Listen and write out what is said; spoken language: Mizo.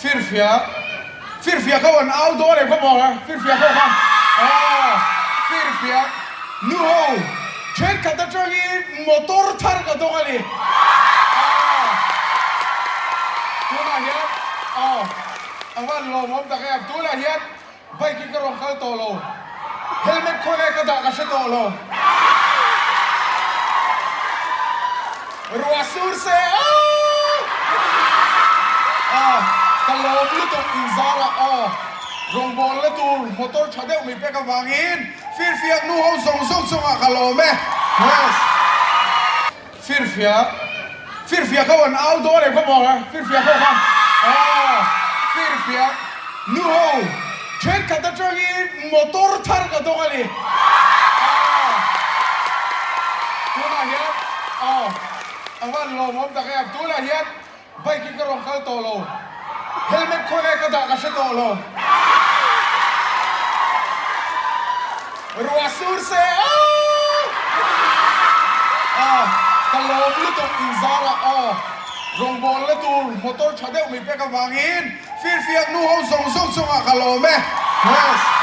Firfiak Firfiak ho an au dawn em kha maw a? Firfiak ho kha aw Firfiak nu ho thenkhat atangin motor thar ka dawng a ni aw tunah hian aw a van lawmawm tak em tunah hian Bike hi ka rawn kal tawh lo, helmet khaw nge ka dah ka hre tawh lo. Ruah sur se aw! Aw, ka lawm lutuk inzarah aw. Rawngbâwl la tur motor tha deuh mi pek avangin firfiak nu ho zawng zawng chungah ka lawm e. Yes. Firfiak Firfiak ho an au dawn em kha maw a? Firfiak ho kha aw Firfiak nu ho thenkhat atangin motor thar ka dawng a ni aw tunah hian aw a van lawmawm tak em tunah hian Bike hi ka rawn kal tawh lo, helmet khaw nge ka dah ka hre tawh lo. Ruah sur se aw! Aw, ka lawm lutuk inzarah aw. Rawngbâwl la tur motor tha deuh mi pek avangin firfiak nu ho zawng zawng chungah ka lawm e. Yes.